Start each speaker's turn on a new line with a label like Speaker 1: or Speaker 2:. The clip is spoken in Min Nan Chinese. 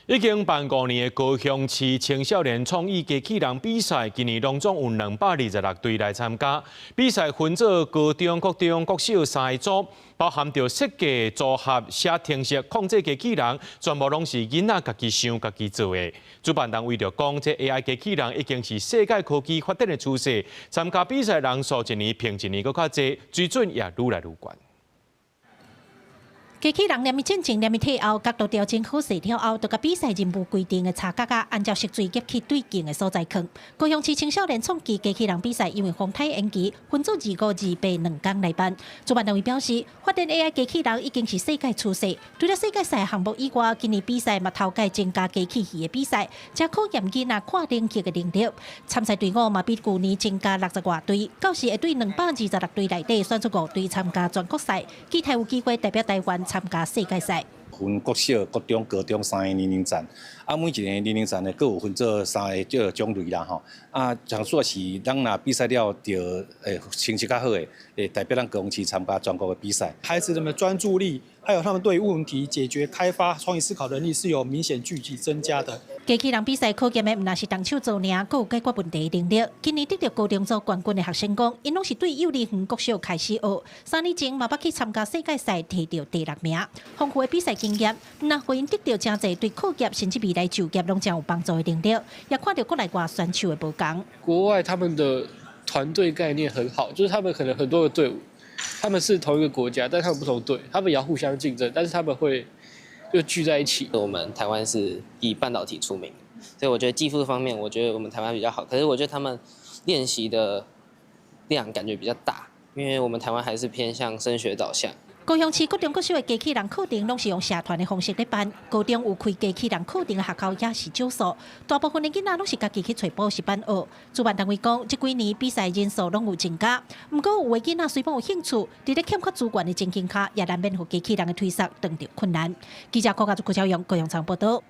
Speaker 1: 已經辦5年的高雄市青少年創意機器人比賽，今年攏總有226隊來參加。比賽分做高中、國中、國小三個組，包含著設計、組合、寫程式、控制機器人，全部攏是囡仔家己想、家己做的。主辦單位就講，這 AI 機器人已經是世界科技發展的趨勢，參加比賽人數一年比一年閣較濟，水準也愈來愈懸。
Speaker 2: 機器人連伊進前，連伊退後，角度調整好勢了後，就共比賽任務規定的叉角仔，按照色水夾去對鏡的所在囥。高雄市青少年創意機器人比賽因為風颱延期，分做25、28兩工來辦。主辦單位表示，發展 AI 機器人已經是世界趨勢。除了世界賽項目以外，今年比賽嘛頭擺增加機器魚的比賽，才考驗囡仔跨領域的能力。參賽隊伍嘛比舊年增加六十外隊，到時會對226隊內底選出五隊參加全國賽，期待有機會代表台灣參加世界賽。
Speaker 3: 分國小、國中、高中三個年齡層，啊，每一個年齡層呢，閣有分做三個這個種類啦吼。啊，像說是咱若比賽了，著會成績較好的，會代表咱高雄市參加全國的比賽。
Speaker 4: 孩子們的專注力，還有他們對問題解決、開發、創意思考能力是有明顯具體增加的。
Speaker 2: 機器人比賽考驗的毋但是動手做爾，閣有解決問題的能力。今年得著高中組冠軍的學生講，𪜶攏是對幼兒園國小開始學，3年前嘛捌去參加世界賽，摕著第六名。豐富的比賽經驗，毋但予𪜶得著誠濟對課業甚至未來就業攏誠有幫助的能力，也看著國內外選手的無仝。
Speaker 5: 國外他們的團隊概念很好，就是他們可能很多個隊伍，他們是同一個國家，但他們不同隊，他們也要互相競爭，但是他們會就聚在一起。
Speaker 6: 我們台灣是以半導體出名，所以我覺得技術方面，我覺得我們台灣比較好。可是我覺得他們練習的量感覺比較大，因為我們台灣還是偏向升學導向。
Speaker 2: 高雄市國中國小的機器人課程攏是用社團的方式咧辦，高中有開機器人課程的學校也是少數，大部分的囡仔攏是家己去揣補習班學。主辦單位講，這幾年比賽人數攏有增加，毋過有的囡仔雖罔有興趣，佇咧欠缺資源的情形下，也難免予機器人的推捒遇著困難。記者郭家竹、郭昭陽高雄場報道。